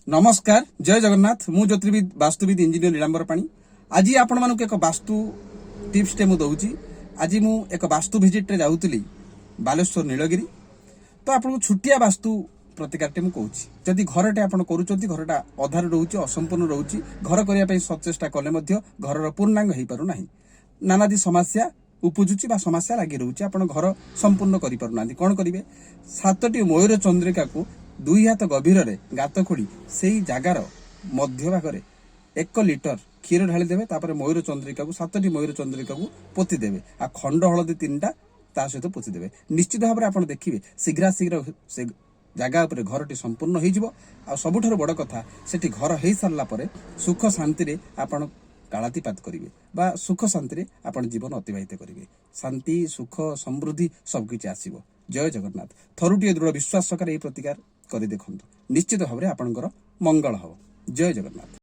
ନମସ୍କାର, ଜୟ ଜଗନ୍ନାଥ। ମୁଁ ଜ୍ୟୋତିର୍ବିଦ, ବାସ୍ତୁବିଦ ଇଞ୍ଜିନିୟର ନୀଳାମ୍ବର ପାଣି। ଆଜି ଆପଣମାନଙ୍କୁ ଏକ ବାସ୍ତୁ ଟିପ୍ସଟେ ମୁଁ ଦଉଛି। ଆଜି ମୁଁ ଏକ ବାସ୍ତୁ ଭିଜିଟ୍ରେ ଯାଉଥିଲି ବାଲେଶ୍ୱର ନୀଳଗିରି। ତ ଆପଣଙ୍କୁ ଛୋଟିଆ ବାସ୍ତୁ ପ୍ରତିକାରଟେ ମୁଁ କହୁଛି। ଯଦି ଘରଟେ ଆପଣ କରୁଛନ୍ତି, ଘରଟା ଅଧାରୁ ରହୁଛି, ଅସମ୍ପୂର୍ଣ୍ଣ ରହୁଛି, ଘର କରିବା ପାଇଁ ସଚେଷ୍ଟା କଲେ ମଧ୍ୟ ଘରର ପୂର୍ଣ୍ଣାଙ୍ଗ ହେଇପାରୁନାହିଁ, ନାନାଦି ସମସ୍ୟା ଉପୁଜୁଛି ବା ସମସ୍ୟା ଲାଗି ରହୁଛି, ଆପଣ ଘର ସମ୍ପୂର୍ଣ୍ଣ କରିପାରୁନାହାନ୍ତି, କ'ଣ କରିବେ? ସାତଟି ମୟୂର ଚନ୍ଦ୍ରିକାକୁ 2 ହାତ ଗଭୀରରେ ଗାତ ଖୋଳି ସେଇ ଜାଗାର ମଧ୍ୟଭାଗରେ 1 ଲିଟର କ୍ଷୀର ଢାଳିଦେବେ। ତାପରେ ମୟୂର ଚନ୍ଦ୍ରିକାକୁ, ସାତଟି ମୟୂର ଚନ୍ଦ୍ରିକାକୁ ପୋତି ଦେବେ ଆଉ ଖଣ୍ଡ ହଳଦୀ ତିନିଟା ତା ସହିତ ପୋତି ଦେବେ। ନିଶ୍ଚିତ ଭାବରେ ଆପଣ ଦେଖିବେ, ଶୀଘ୍ର ଶୀଘ୍ର ସେ ଜାଗା ଉପରେ ଘରଟି ସମ୍ପୂର୍ଣ୍ଣ ହେଇଯିବ। ଆଉ ସବୁଠାରୁ ବଡ଼ କଥା, ସେଠି ଘର ହେଇସାରିଲା ପରେ ସୁଖ ଶାନ୍ତିରେ ଆପଣ କାଳାତିପାତ କରିବେ ବା ସୁଖ ଶାନ୍ତିରେ ଆପଣ ଜୀବନ ଅତିବାହିତ କରିବେ। ଶାନ୍ତି, ସୁଖ, ସମୃଦ୍ଧି ସବୁକିଛି ଆସିବ। ଜୟ ଜଗନ୍ନାଥ। ଥରୁଟିଏ ଦୃଢ଼ ବିଶ୍ୱାସ ସହକାରେ ଏହି ପ୍ରତିକାର କରି ଦେଖନ୍ତୁ। ନିଶ୍ଚିତ ଭାବରେ ଆପଣଙ୍କର ମଙ୍ଗଳ ହେବ। ଜୟ ଜଗନ୍ନାଥ।